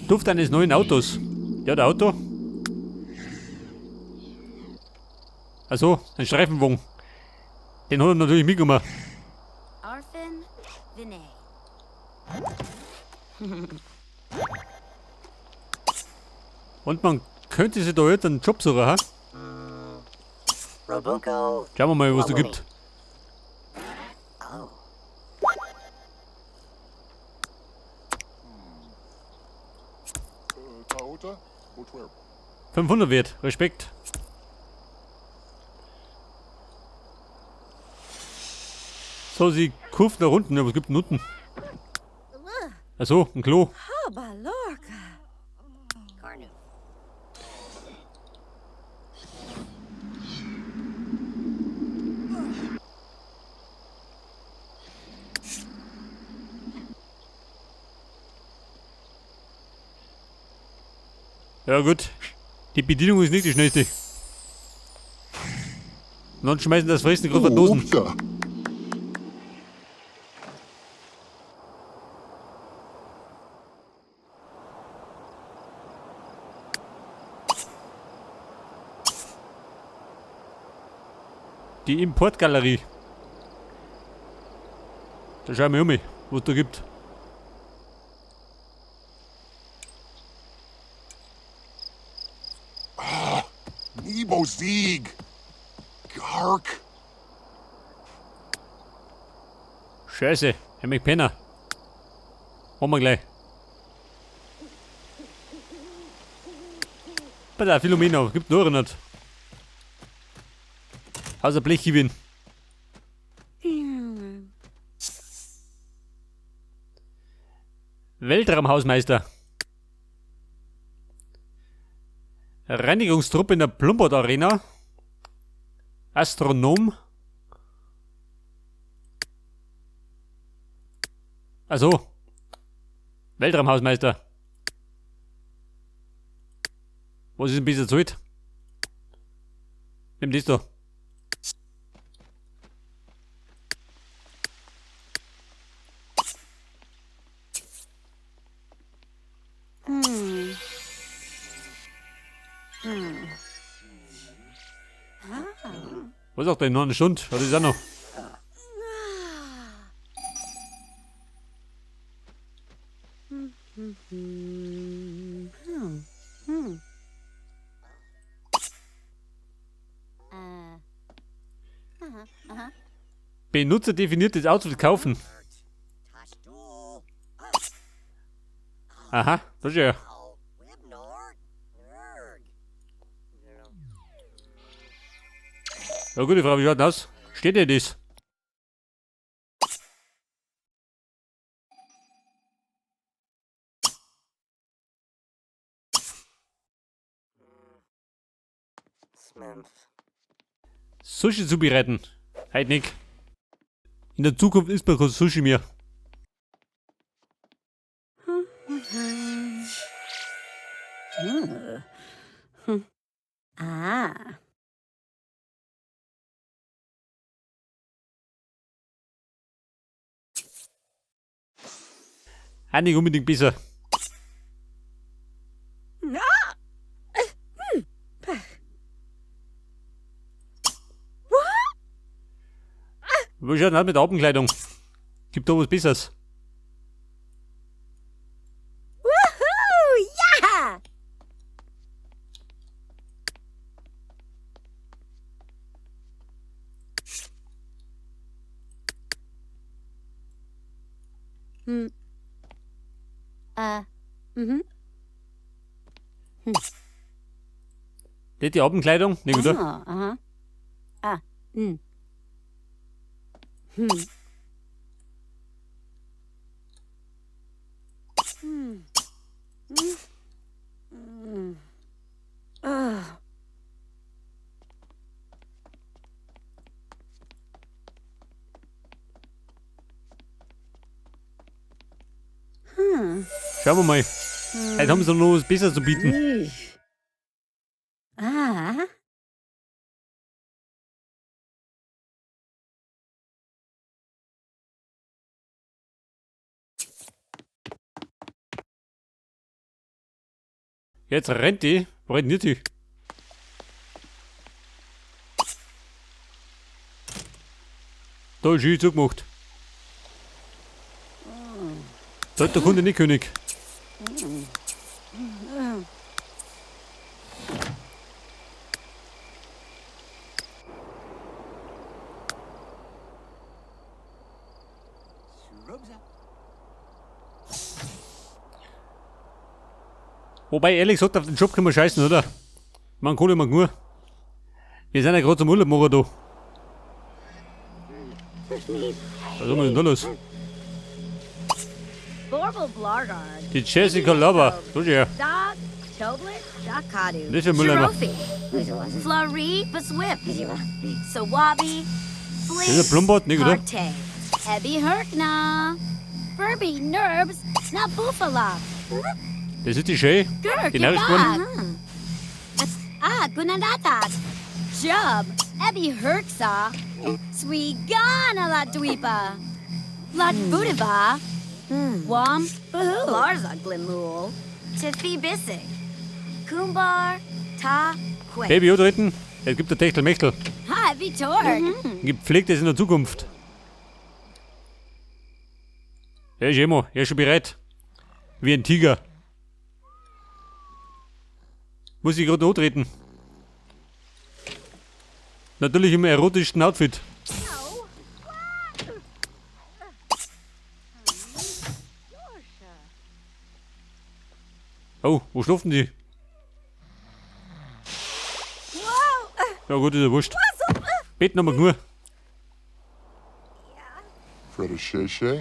Duft eines neuen Autos. Ja, der Auto. Also, ein Streifenwagen. Den hat er natürlich mitgenommen. Arfin Vinay. Und man könnte sich da jetzt einen Job suchen, ha? Robuco. Schauen wir mal, was da gibt. Oh. Taota, Botwer. 500 wert. Respekt. So, sie kurft nach unten. Ja, was gibt denn unten? Achso, ein Klo. Balorka. Carnu. Ja gut, die Bedienung ist nicht die schnellste. Und dann schmeißen das Fressen gerade oh, Dosen. Opta. Die Importgalerie. Da schauen wir um, was da gibt. Nebo Sieg. Gark. Scheiße, Herr mich Penner. Machen wir gleich. Bei der Philomena, gibt nur nicht. Außer Blechgewinn. Weltraumhausmeister. Reinigungstruppe in der Plumbot Arena. Astronom. Also. Weltraumhausmeister. Was ist ein bisschen zu alt? Nimm das da. Was auch denn? Noch eine Stunde? Was ist da noch? Benutzerdefiniertes Outfit kaufen. Tashtul. Aha, das ist ja. Oh. Wibnor. Nerg. Ja, gute Frage, wie schaut denn aus? Steht denn das? Smimph. Sushi zubereiten. Halt nicht. In der Zukunft isst man kein Sushi mehr. Ah. Auch nicht unbedingt besser. Wie schaut denn aus mit der Abendkleidung? Gibt da was Besseres? Woohoo! Yeah! Hm. Mhm. Nicht die Abendkleidung? Nicht, oder? Ah, aha. Ah, hm. Hm. Hm. Hm. Hm. Ah. Hm. Schauen wir mal. Heute haben sie noch was Besseres zu bieten. Eesh. Ah. Jetzt rennt die. Wo rennt denn die? Da ist schön zugemacht. Da hat der Kunde nicht König. Wobei, ehrlich gesagt, auf den Job können wir scheißen, oder? Man kann immer nur. Wir sind ja gerade zum Urlaub machen da. Was haben wir denn da los? Die Jessica Lover. So ja. Das ist ja Mülleimer. Das ist ein Plumbot, nicht, oder? Das ist die Shay. Die Nachricht. Ah, Gunandatak. Jub, Ebi Herksa. Swigana la Dweepa. Lat Budiva. Wam Bahu. Larza Glimul. Tiffy Bissig. Kumbar Ta Kwe. Baby antreten. Es gibt der Techtelmechtel. Ha, Vitor. Gepflegt ist in der Zukunft. Er ist immer, er ist schon bereit. Wie ein Tiger. Muss ich gerade antreten. Natürlich im erotischsten Outfit. Oh, wo schlafen die? Ja gut, ist ja wurscht. Bett noch mal nur.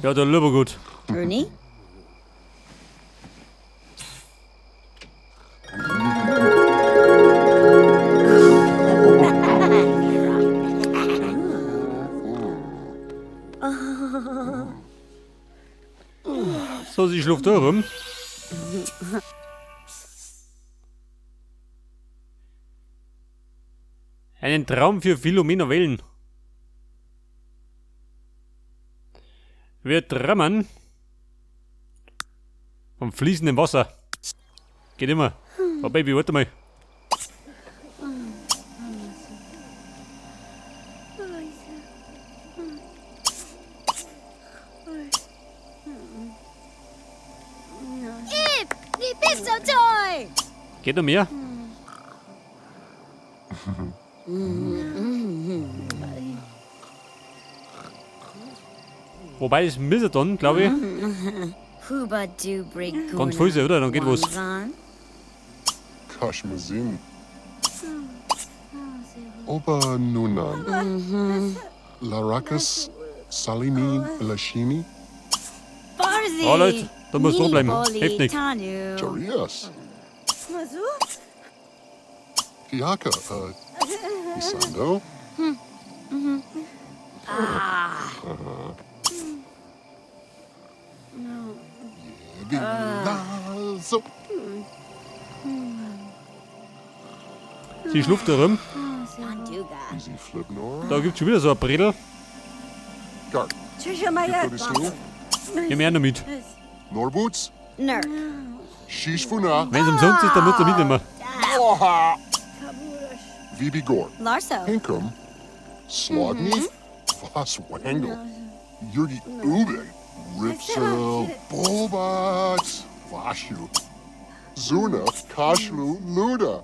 Ja, da lieber gut. Ernie? So, sie schläft da rum. Einen Traum für Philomena wählen. Wir träumen vom fließenden Wasser. Geht immer. Oh Baby, warte mal. Geht noch mehr? Wobei es müsste dann, glaube ich. Ganz viel sein, oder? Dann geht was. Kashmazin. Oba Nunan. Larakas Salimi Lashini. Oh Leute, da muss dran bleiben. Hilft nicht. Jarias. Tiaka, Isando. Sie schläft da rum. Da gibt's schon wieder so ein Bredel. Ich nehme auch noch mit. Wenn es umsonst ist, dann muss er mitnehmen. Vibigor, Hinkum, Slogni, Voswangel, Yurgi Ubig, Ripsel, Bulbats, Vashu, Zuna, Kashlu, Luda.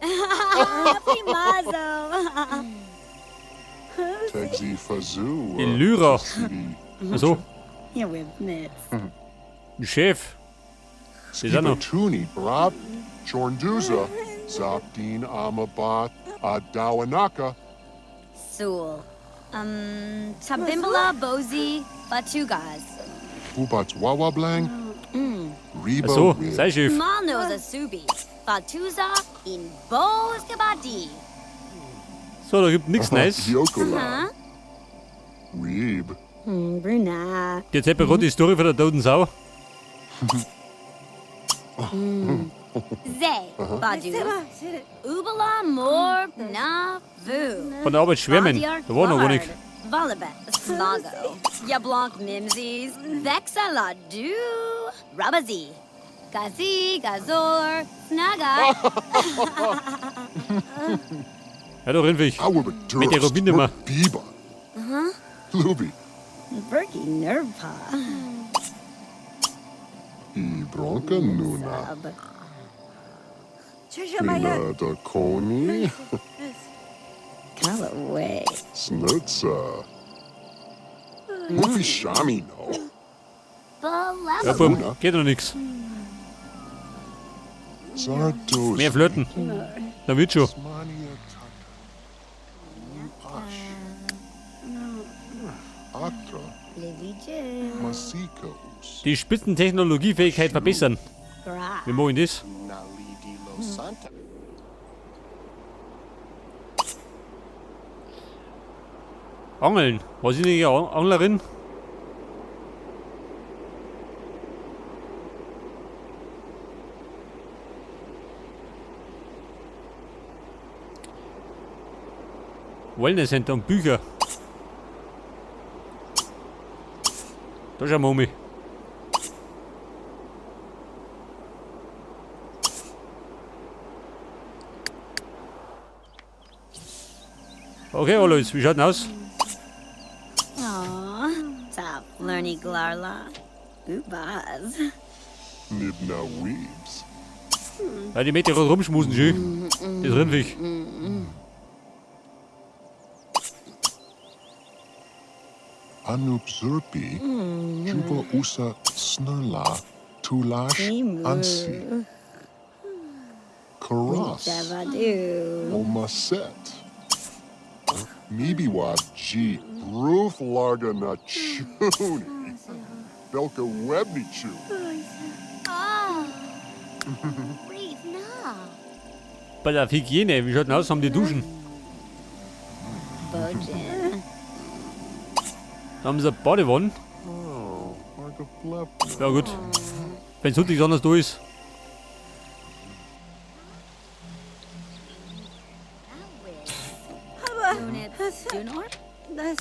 Tegzi Fazu. Die Lyra. Achso. Ein Chef. Ist auch noch. Tuni, Brab, Chornduza, Zapdin Amabat, Adawanaka. Sul. Tabimbala Bozi Batugaz. Ubats Wawablang. Reba. Achso, sei Chef. Malnoza Subi. Batuza in Bozgabadi. So, da gibt nichts Neues. Yokola. Weeb. Bruna. Jetzt hätte ich gerade die Story von der toten Sau. Zay. Badu. Ubala Morb Na Vu. Von der Arbeit schwärmen. Da war noch gar nicht. Volibet, Smago, Yablanc Mimsies, Vexala Du, Rabazi. Gazi, Gazor, Snaga. Ja, da Rindviech. Our Mit der Rubine mal. Biba. Lubi. Berkey Nervpa. I Bronca Nuna. Sub. Trishamaya. Mina Dakoni. Callaway. Snutza. Ufishami no. Ja, Balaba. Bum, geht noch nix. Zardos. Mehr flirten. Da wird schon. Smania Taka. Ash. Atra. Levije. Masika Us. Die Spitzentechnologiefähigkeit verbessern. Gra. Wir machen das. Nalidi Lo Santa. Angeln. Was ist denn eine Anglerin? Wellness Center und Bücher. Da schauen wir um. Okay, Alois, wie schaut denn aus? Aw. Top Lerny Glarla. Ubaz. Nibna Weebs. Weil die Mädchen gerade rumschmusen, schön. Das Rindviech. Anup Zurpi. Juba Usa Snurla. Tulash Ansi. Karas. Javadu. Omaset. Mibiwa G. Roof Larga Nachuni. Belka Webnichu. Ah. Reef na. Bei der Hygiene, wie schaut denn aus? Haben die Duschen? Bojin. Da haben sie eine Badewanne. Oh, Larga Blebna. Ja gut. Wenn es nichts anderes da ist. Dunitz. Dunor? Hey,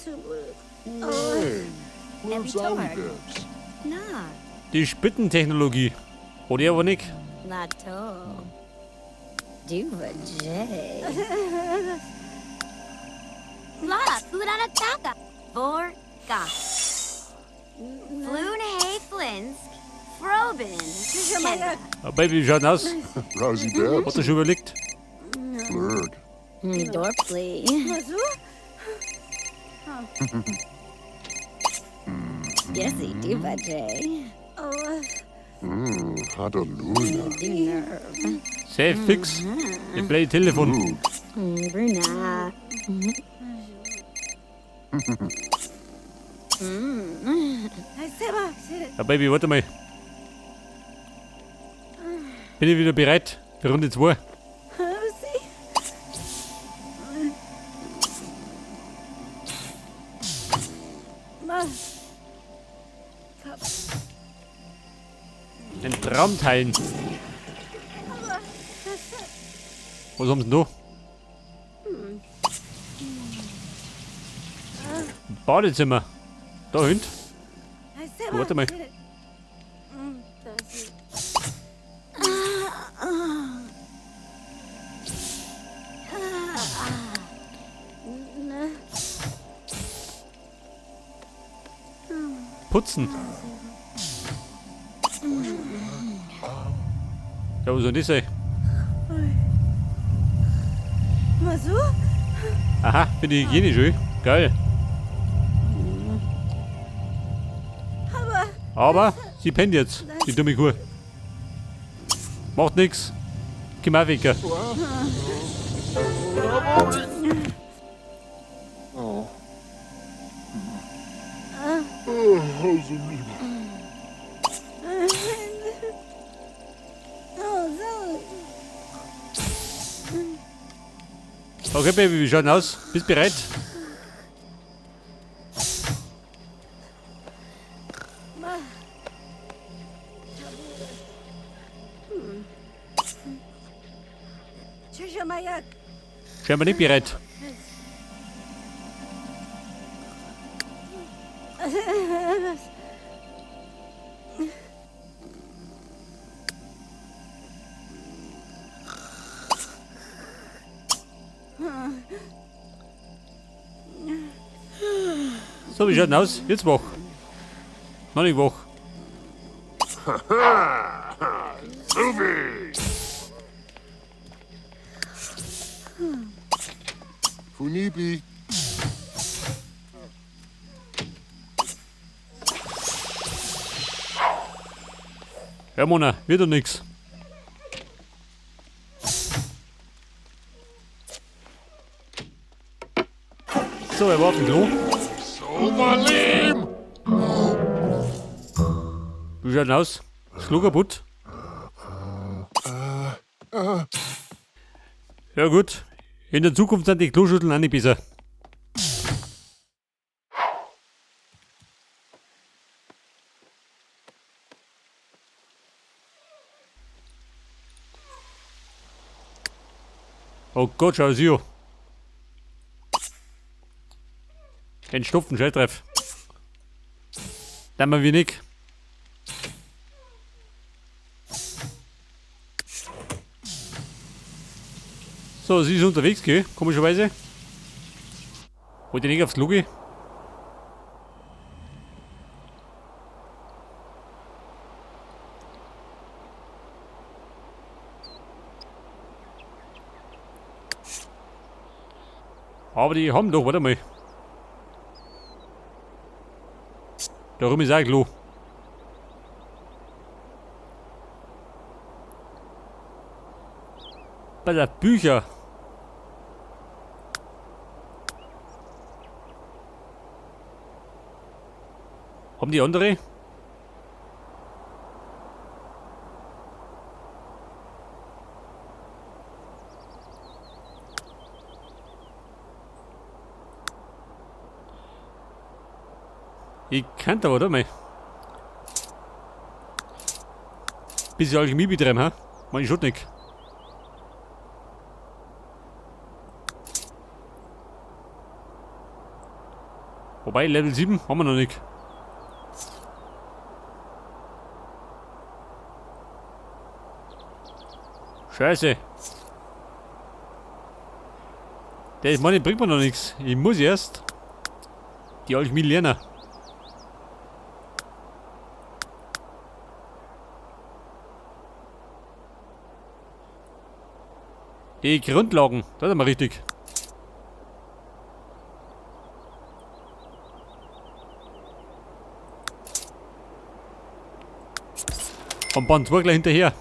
where's Ebitorg. Bibs? Na. Die Spitzentechnologie. Oder aber nicht. Lato. Duva J. La Furana Taka. Vor Ga. Flune Flinsk. Frobin. Kendra. Ja, Baby, wie schaut denn aus? Rousey Hat Bibs. er schon überlegt? Flurg. Dorply. Jesse Duva J. Hadaluna. Dunerv. Sehr fix. Ich play Telefon. Lug. Bruna. Ja, Baby, warte mal. Bin ich wieder bereit für Runde 2? Den Traum teilen. Was haben sie denn da? Badezimmer. Da hinten. Warte mal. Putzen. Ja, was soll das sein? Aha, finde ich hygienisch, ey. Geil. Aber sie pennt jetzt, die dumme Kuh. Macht nix. Komm auch weg. Oh. Oh, Hausumiba. Okay, Baby, wie schaut denn aus? Bist bereit? Scheinbar nicht bereit. So, wie schaut denn aus? Jetzt wach. Noch nicht wach. Movie. Funibi. Ja, Mona, wird doch nix. So, er war auf dem Klo. Sovalim. Wie schaut denn aus? Ist das Klo kaputt? Ja gut, in der Zukunft sind die Kloschütteln auch nicht besser. Oh Gott, schau sie an. Entstopfen, Scheißtreff. Dann mal wenig. So, sie ist unterwegs, gell? Komischerweise. Wollte ich nicht aufs Klo gehen? Aber die haben doch, warte mal. Da rum ist auch ein Klo. Bei der Bücher. Haben die andere? Ich kann da, oder mal. Bisschen Alchemie betreiben, ha? Mein ich schon nicht. Wobei, Level 7 haben wir noch nicht. Scheiße. Der Money bringt mir noch nichts. Ich muss erst die Alchemie lernen. Die Grundlagen, das ist mal richtig. Und Band 2 gleich hinterher.